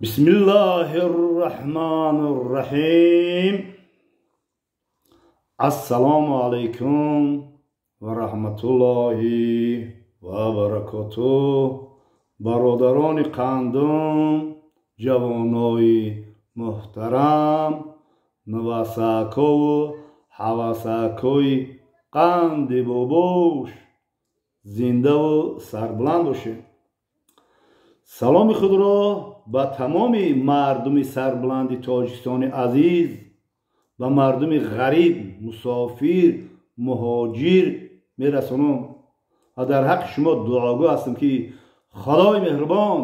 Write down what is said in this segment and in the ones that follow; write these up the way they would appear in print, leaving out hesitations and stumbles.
Бисмиллаҳир-раҳмонир-раҳим. Ассалому алайкум ва раҳматуллоҳи ва баракотуҳ. Бародарони қандум, ҷавонои муҳтарам, навасакову ҳавасакои қанди бобош, зиндаву сарбуланд бошед. Саломи худро ба тамоми мардуми сарбуланди Тоҷикистони азиз, ба мардуми ғариб, мусофир, муҳоҷир мерасонам ва дар ҳаққи шумо дуогӯ ҳастам, ки Худои меҳрубон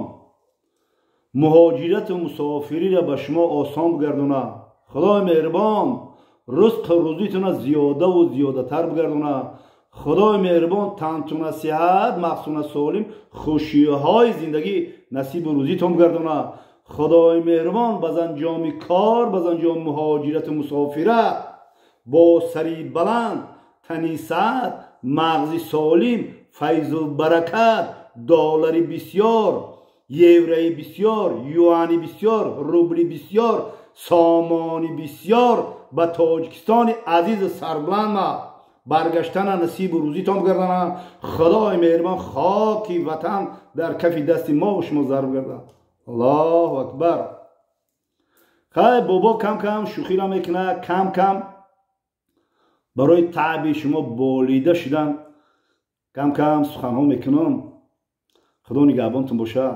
муҳоҷирату мусофириро ба шумо осон бигардонад. Худои меҳрубон ризқу рӯзитона зиёдаву зиёдатар бигардонад. Худои меҳрубон тантуна сиҳат, мақсуна солим, хушиҳои зиндагӣ насибу рӯзитон бигардонад. Худои меҳрубон ба занҷоми кор, ба занҷоми муҳоҷирату мусофират бо сари баланд, тани саат, мағзи солим, файзу баракат, доллари бисёр, еврои бисёр, юани бисёр, рубли бисёр, сомони бисёр ба Тоҷикистони азизу сарбуланд баргаштана насибу рӯзитон бигардонад. Худои меҳрубон хоки ватан дар кафи дасти мо ва шумо зарб гардад. Аллоҳу акбар. Хай, бобо кам кам шӯхиро мекунад, кам кам барои таъби шумо болида шудан кам кам суханҳо мекунам. Худо нигаҳбонтон бошад.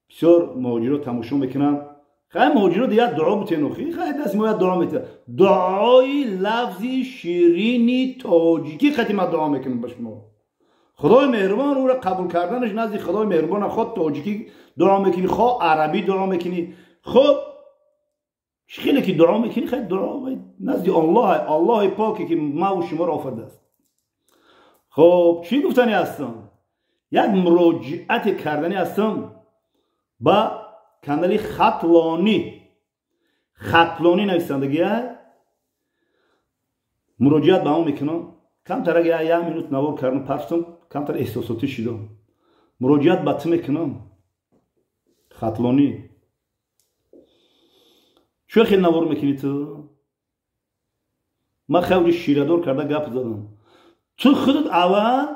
Бисёр муҳоҷиро тамошо мекунанд. Хай, муҳоҷиро як дуо бутену, хай, дасти мо як дуо метиҳад. Дуои лафзи ширини тоҷикӣ қати ман дуо мекунам ба шумо. Худои меҳрубон ӯро қабул карданаш назди Худои меҳрубон. Хо тоҷикӣ дуо мекунӣ, хо арабӣ дуо мекунӣ, хоб хеле ки дуо мекунӣ, хай, дуо назди Аллоҳ, Аллоҳи поке ки маву шуморо офаридааст. Хоб, чӣ гуфтанӣ ҳастам? Як муроҷиате карданӣ ҳастам ба канали Хатлонӣ. Хатлонӣ нависандагия муроҷиат ба он мекунам. Камтар як минут навор кардам, партам, камтар эҳсосотӣ шидам. Муроҷиат ба ту мекунам, Хатлонӣ. Чӯ хел навор мекунӣ ту? Ман хеле ширадор карда гап задам. Ту худат аввал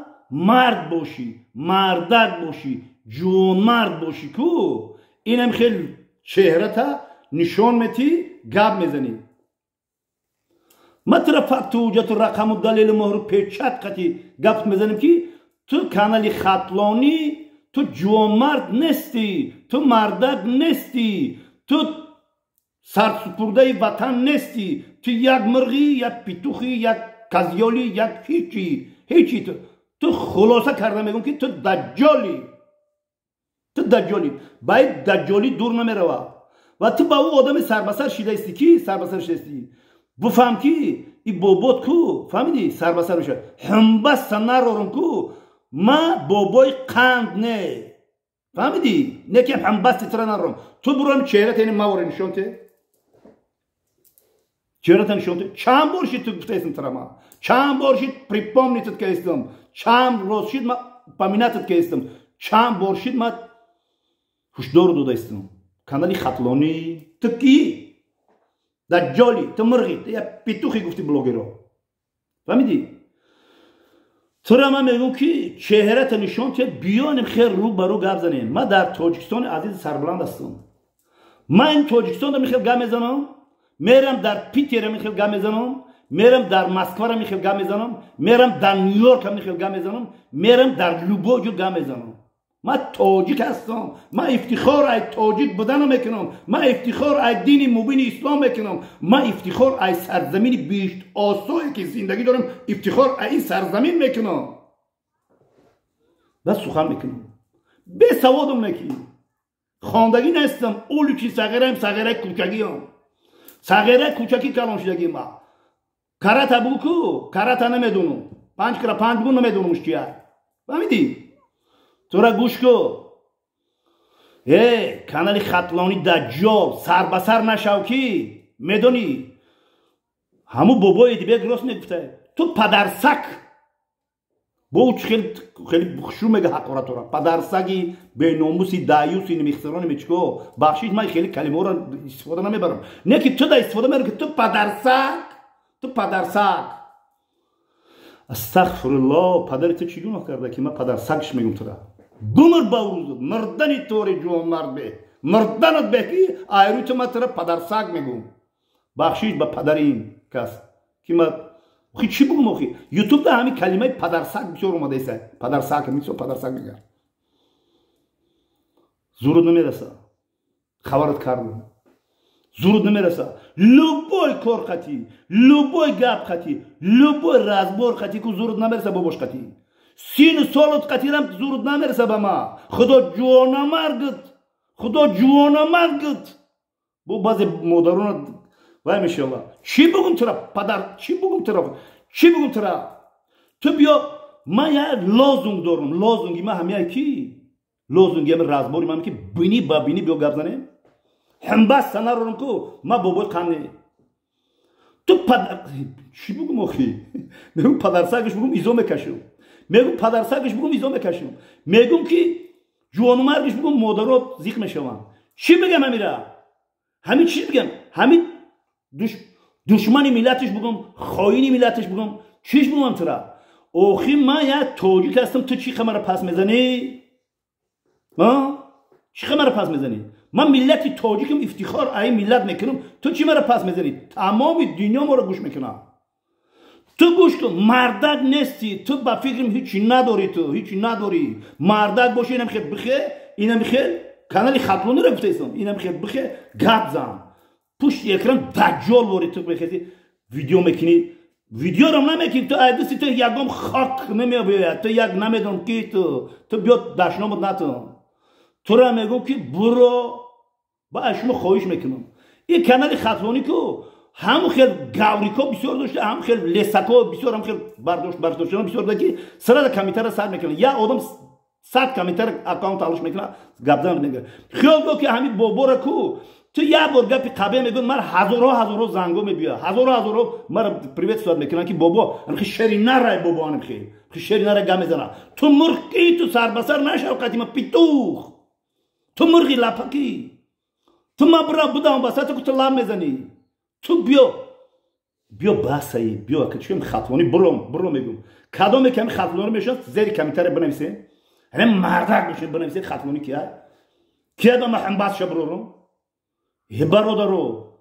мард бошӣ, мардак бошӣ, ҷувонмард бошӣ, ку инам хел чеҳрата нишон метӣ, гап мезанӣ. Ман тура факту ҳуҷҷату рақаму далелу муҳру печат қати гап мезанем, ки ту канали Хатлонӣ, ту ҷувонмард нестӣ, ту мардак нестӣ, ту сарсупурдаи ватан нестӣ. Ту як мирғӣ, як петухи, як козёли, як ҳечи ҳечи. Ту хулоса карда мегӯм, ки ту даҷҷолӣ, ту даҷҷолӣ. Ба ин даҷҷолӣ дур намеравад ва ту ба ӯ одами сарбасар шидаистӣ, ки сарбасар шидаистӣ. Буфаҳм, ки и бобот ку, фаҳмидӣ, сарбасар мешавад. Ҳумбаста нарорум ку, ма бобои қанд не, фаҳмидӣ, не ки ҳамбасти тура нарорум. Ту бурам чеҳрата ини маворе нишон те, чеҳрата нишон те. Чанд бор шид ту гуфтаистам тура ма, чанд бор шид припомнить каистам, чанд роз шид ма упоминать каистам, чанд бор шид ма ҳушдор додаистам. Канали Хатлонӣ, ту кӣ? Даҷҷоли ту, мирғи ту, як петухи гуфти блогеро, фаҳмидӣ? Тура ман мегӯм, ки чеҳрата нишон тиҳад, биёнем хел рӯ ба рӯ гап занем. Ман дар Тоҷикистони азизи сарбуланд ҳастам. Ман ин Тоҷикистонро михел гап мезанам, мерам дар Питера михел гап мезанам, мерам дар Москвара михел гап мезанам, мерам дар Нью-Йорка михел гап мезанам, мерам дар любой ҷо гап мезанам. Ман тоҷик ҳастам. Ман ифтихор ай тоҷик буданам мекунам. Ман ифтихор ай дини мубини ислом мекунам. Ман ифтихор ай сарзамини биҳишт осое ки зиндагӣ дорам, ифтихор ай ин сарзамин мекунам ва сухан мекунам. Бесаводам неки, хондагӣ нестам, улучи сағираем, сағираи кӯчагиам, сағираи кӯчакӣ калон шудагим. Ма карата бугу ку, карата намедонам, панҷ кара панҷ бугу, намедонамш чия, фаҳмидӣ? Тура гӯш ку, э канали Хатлонӣ даҷҷол, сарбасар нашав, ки медонӣ, ҳамун бобои Эдибек рост мегуфта: ту падарсак. Бо хеле хеле хушу мега ҳақоратора. Падарсаги, беномуси, даюси, немихсарони мечко. Бахшиш, ман хеле калимаҳоро истифода намебарам. Не ки ту да истифода мебарам, ки ту падарсаг, ту падарсаг. Астағфируллоҳ, падари ту чӣ гуноҳ карда ки ман падарсагш мегум тура? Бумр ба рӯз, мурдани тори ҷавонмард бе. Мурданат бе ки айрӯи ту ман тура падарсаг мегум. Бахшиш ба падари ин кас ки ман охи чӣ бугум охи? Ютубда ҳамин калимаи падарсаг бисёр омадаиста. Падарсаг, бисёр падарсаг мегӯяд. Зурут намераса. Хабарат кардам. Зурут намераса. Любой кор қатӣ, любой гап қатӣ, любой разбор қатӣ ку зурут намераса бобош қатӣ. Сину солот қатирам зурут намераса ба ма. Худо ҷувонамаргат. Худо ҷувонамаргат. Бо баъзе модарона вай мешава. Чӣ бугум тура падар, чӣ бугум тура? Чӣ бугум тура? Ту биё, ман як лозунг дорам. Лозунги ман ҳамяй ки? Лозунги ҳами разбори ман ки бини ба бини биё гап занем. Ҳамбас санарорам ку, ман бобои қанне. Ту падар чӣ бугум охи? Мегум падарсагаш бугум изо мекашам. Мегум падарсагаш бугум изо мекашам. Мегум ки ҷувонмаргаш бугум модарот зиқ мешаванд. Чӣ бигам ҳамира? Ҳамин чӣ бигам? Ҳамин душмани миллатиш бугум, хоини миллатиш бугум, чиш бугум тура? Охи ман як тоҷик ҳастам, ту чӣ мара пас мезанӣ? Чӣ мара пас мезанӣ? Ман миллати тоҷикам, ифтихор ай миллат мекунам, ту чӣ мара пас мезанӣ? Тамоми дунё моро гӯш мекунад. Ту гӯш кун, мардак нестӣ, ту ба фикрам ҳичи надорӣ, ту ҳичи надорӣ. Мардак боши, инам хел бихе, инам хел канали Хатлониро гуфтаистам, инам хел бихе, гап зан. Пушти экран даҷҷол вори ту мехези, видео мекунӣ, видеорам намекунӣ, ту айдиси ту ягон хок намеояд, ту як намедонам ки ту, ту биё дашномат натун. Тура мегӯм ки буро, ба аз шумо хоҳиш мекунам. Ин канали Хатлонӣ ку ҳамон хел гаврико бисёр дошта, ҳамон хел лесако бисёр, ҳамон хел бардоштано бисёр буда ки сразу комментария сар мекунад. Як одам 100 комментария аккаунт алуш мекунад, гапзан мегӯяд. Хиёл го ки ҳамин бобора ку ту як бор гапи қабе мегӯяд, ман ҳазорҳо ҳазорҳо занго мебиёяд, ҳазорҳо ҳазорҳо мара приветствовать мекунанд ки бобо ҳамин шери нарай, бобо ҳамин хел шери нарай гап мезанад. Ту мурғ ки, ту сарбасар нашав қати ман питух, ту мурғи лапакӣ, ту ман бира будам басар, ту лаб мезанӣ. Ту биё, биё басаи, биё чим Хатлонӣ буром, буро мегӯм. Кадоме ки ҳамин Хатлонӣ мешавад, зери комментария бинависем. Ҳамин мардак бошед, бинависед Хатлонӣ кия? Кия ба ман ҳамбасша бурорам? Е бародаро,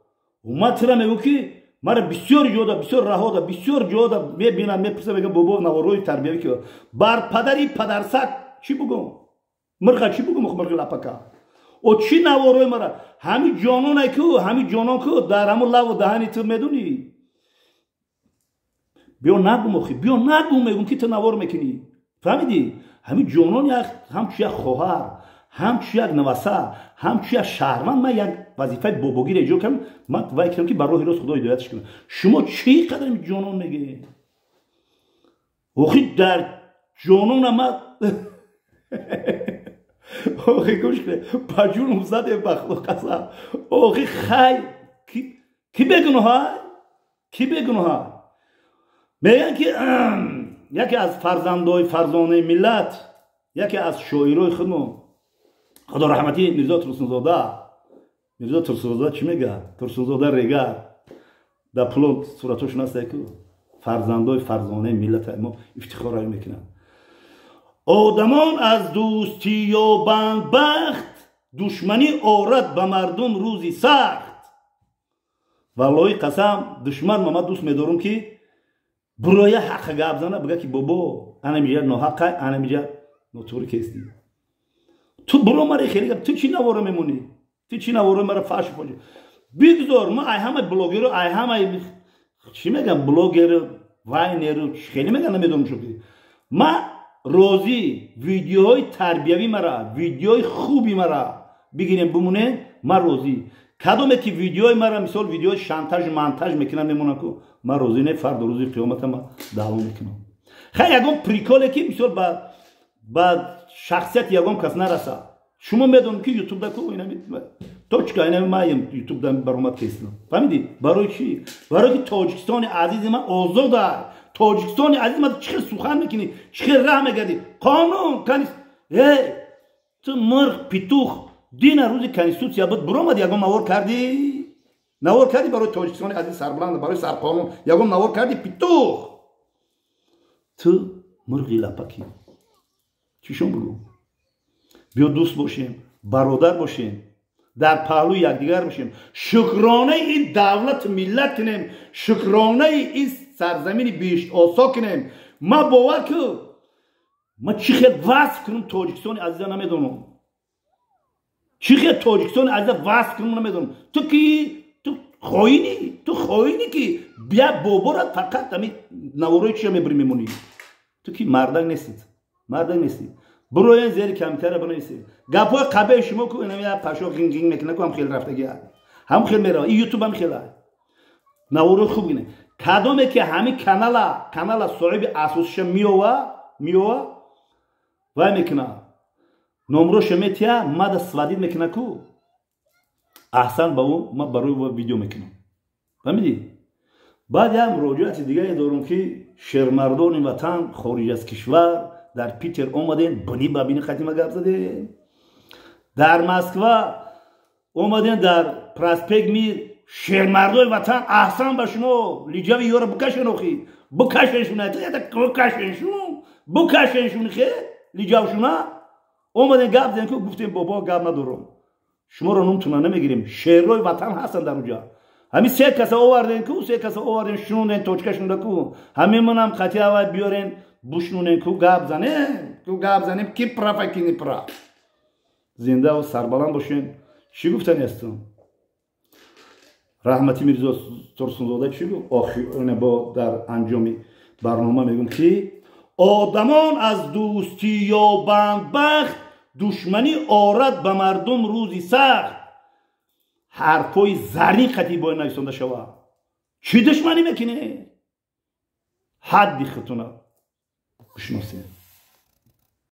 ман тура мегӯм ки мара бисёр ҷода, бисёр раҳода, бисёр ҷода мебинам, мепурсам, мегӯям бобо наворои тарбиявӣ ки бар падари падарсаг чӣ бугум? Мирға чӣ бугум, мирғи лапака? О чӣ наворои мара? Ҳамин ҷононе ку, ҳамин ҷонон ку дар ҳамун лаву даҳани ту медунӣ? Биё нагум охи, биё нагум, мегум ки ту навор мекунӣ. Фаҳмидӣ? Ҳамин ҷонон як ҳамчу як хоҳар, ҳамчу як наваса, ҳамчу як шаҳрванд ман як вазифаи бобогиро иҷро кардам, ман вай кардам ки ба роҳи рост Худо ҳидоятш кунам. Шумо чӣ қадар ҷонон мегӯед? Охи дар ҷонона ман охи гӯш кунед, ба ҷунум задем, ба Худо қасам. Охи хай ки бегуноҳа? Ки бегуноҳа? Мегӯянд ки яке аз фарзандои фарзонаи миллат, яке аз шоирои худмон, Худо раҳматӣ Мирзо Турсунзода. Мирзо Турсунзода чӣ мегӯяд? Турсунзода регар дар пуло суратошон ҳаста ку фарзандои фарзонаи миллата мо ифтихораю мекунанд. Одамон аз дӯстӣ ёбанд бахт, душманӣ орад ба мардум рӯзи сахт. Валлоҳи қасам, душман ма ман дӯст медорам ки буроя ҳаққа гап зана, бига ки бобо анамиҷа ноҳаққай, анамиҷа нотуғри кестӣ. Ту буро мара хеле гап, ту чӣ наворо мемонӣ? Ту чӣ наворо мара фашу фоҷ? Бигзор, ман ай ҳамаи блогеро, ай ҳамаи чӣ мегӯям, блогеру, вайнеру, хеле мегӯям, намедонам шо. Ман розӣ видеоҳои тарбиявӣ мара, видеои хуби мара бигирем бимонем, ман розӣ. Кадоме ки видеои мара, мисол видеои шантажу монтаж мекунам, мемонам ку, ман розӣ не, фардо рӯзи қиёмата ман даъво мекунам. Хай ягон приколе ки мисол ба шахсияти ягон кас нараса. Шумо медонед ки ютубда ку инами точка, инами маем ютубда баромад кестам. Фаҳмидӣ? Барои чӣ? Барои ки Тоҷикистони азизи ман озода. Тоҷикистони азиз ма чӣ хел сухан мекунӣ, чӣ хел раҳ мегардӣ? Қонун э, ту мурғ, петух, дина рӯзи конститутсия буд, буромад, ягон навор кардӣ? Навор кардӣ барои Тоҷикистони азиз сарбуланд, барои сарқонун ягон навор кардӣ? Петух, ту мурғи лапакӣ. Чишон бугӯ? Биё, дӯст бошем, бародар бошем, дар паҳлӯи якдигар бошем, шукронаи ин давлату миллат кунем, шукронаи ин сарзамини биҳиштосо кунем. Ма бовар ку, ма чӣ хел васф кунам Тоҷикистони азиза, намедонам. Чӣ хел Тоҷикистони азиза васф кунам, намедонам. Ту ки, ту хоинӣ, ту хоинӣ, ки бия боборат фақат ами наворои чия мебурӣ, мемонӣ. Ту ки мардак нестид, мардак нестӣ. Бироен, зери комментария бинависед гапҳои қабеи шумо ку. Инам пашо ғинғин мекуна ку, ҳам хел рафтаги, ҳам хел мерава. И Ютуб ҳам хела наворои хуб гине. Кадоме ки ҳамин канала соҳиби асосиша меова, вай мекуна, номроша метия, мада сводить мекуна ку, аҳсан ба ӯ, ма барои видео мекунам. Фаҳмидӣ? Баъд як муроҷиати дигаре дорум, ки шермардони ватан хориҷ аз кишвар, дар Питер омадем, бини ба бини хатима гап задем, дар Москва омадем, дар проспект Мир. Шермардои ватан, аҳсан ба шумо. Лиҷави ёро букашен, охи букашеншун, букашеншун, букашеншун, хе лиҷавшуна. Омадем, гап задем ку, гуфтем: «Бобо, гап надорам, шуморо номтуна намегирем». Шеррои ватан ҳастанд дар уҷа. Ҳамин се каса овардем ку, се каса овардем, шунудем точка шунуда ку. Ҳамин манам қати авай биёрен, бушнунем ку, гап занем ку, гап занем, ки прав а, ки не прав. Зиндаву сарбаланд бошем. Чӣ гуфтани ҳастам? Раҳмати Мирзо Турсунзода чӣ гуфт? Охирона бо дар анҷоми барнома мегӯм, ки одамон аз дӯстӣ ёбанд бахт, душманӣ орад ба мардум рӯзи сахт. Ҳарфҳои заррин қатӣ бояд нависонда шавад. Чӣ душманӣ мекунед? Ҳадди худтона бишносед.